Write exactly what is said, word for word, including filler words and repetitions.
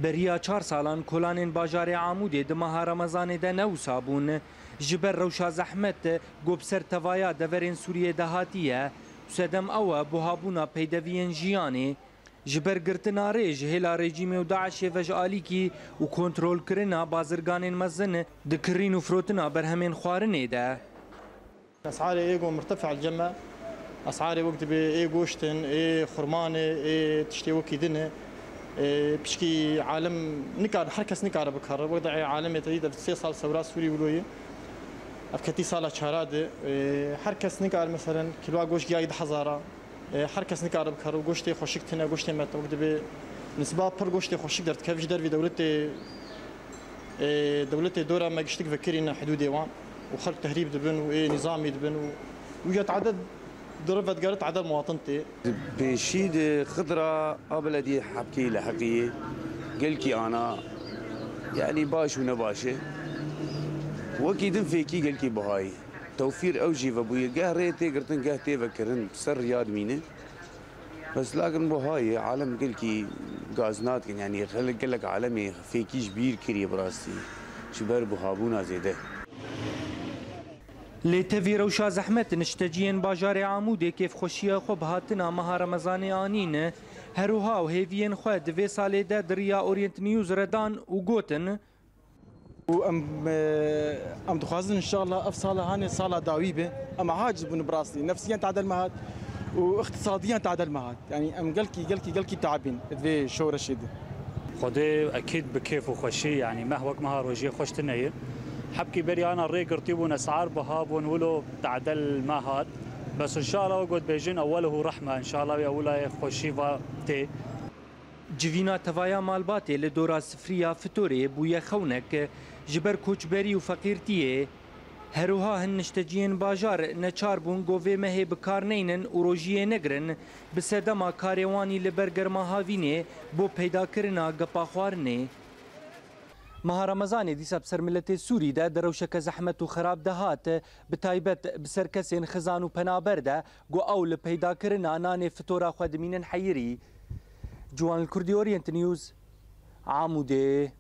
Beriya çar salan kolanên bajarê Amûdê di meha Remezanê de ne wisa bûn. Ji ber rewşa zehmet ku bi ser tevaya deverên Sûriyê de hatiye, sedem ew e buhabûna peydeviyên jiyanê. Ji ber girtina rê ji hêla rejîmê û DAIŞê ve ji alîkî û kontrolkirina bazirganên mezin di kirîn û firotina berhemên xwarinê de. Esarê ê go mirtefe el ceme. Esarê wek dibê ê goşt in, ê xurman e, ê tiştê wekî din e. Ê piçkî alem nikar, her kes nikare bikare. Wek de ê alemê te dî de sê sal sewra Sûrî wilo ye. Ev ketî sala çara de. Ê, her kes nikare, meselen, kîloa goşt giyayî du hezara. E, her kes nikare bikare û goştê xweşik tune, goştê me wek dibê nisba pir goştê xweşik derdikeve ji dervî dewletê, e, dewletê dora me giştik vekirîne hidûdê wan û xelk tehrîb dibin û ê nîzamî dibin û wî ya tade diri vedigere tade muwatin tê. Pêşî di xidra a belediyê Hebkê li Heqiyê gelkî ana, yanî baş û nebaş e. Wekî din fêkî gelkî bihayî. Tewfîr ew jî vebûye. Geh rê tê girtin, geh tê vekirin. Ser riya dimîne. Bes lakin buha ye, alem gelkî gaz nadikin. Yanî gelek, gelek alemê fêkî ji bîr kiriye bi rastî. Ji ber buhabûna zêde. Lê tevî rewşa zehmet nişteciyên bajarê Amûdê kêfxweşiya xwe bi hatina meha Remezanê anîn. Her wiha û hêviyên xwe di vê salê de di riya Orient News re dan û gotin, û em, e, em dixwazin, înşallah, ev sala hanê sala dawî be. Em aciz bûn bi rastî. Nefsiyen tadel me hat û îqtisadiyen tadel me hat. Yanî em gelkî, gelkî, gelkî tabîn di vê şoreşê de. Xwedê ekîd bi kêf û xweşî, yanî meh wek meha rojiyê xweş tune ye. Hebkî berî ana rê girtî bûn, esar biha bûn, wilo tadel me hat. Bes înşallah wek got bêjin, eweluhu rehme, înşallah wê ewila ye xweşî va tê. Civîna tevaya malbatê li dora sifriya fitorê bûye xewnek. Ji ber koçberî û feqîrtiyê, her wiha hin nişteciyên bajar neçar bûn ku vê mehê bi kar neynin û rojiyê negirin, bi sedema karê wanî li ber germa havînê bo peydakirina gepa xwarinê. Meha Remezanê dîsa bi ser miletê Sûrî de di rewşeke zehmet û xirab de hat, bi taybet bi ser kesên xizan û penaber de, ku ew li peydakirina nanê fitora xwe dimînin heyirî. Ciwan Kurdî, Orient News, Amûdê.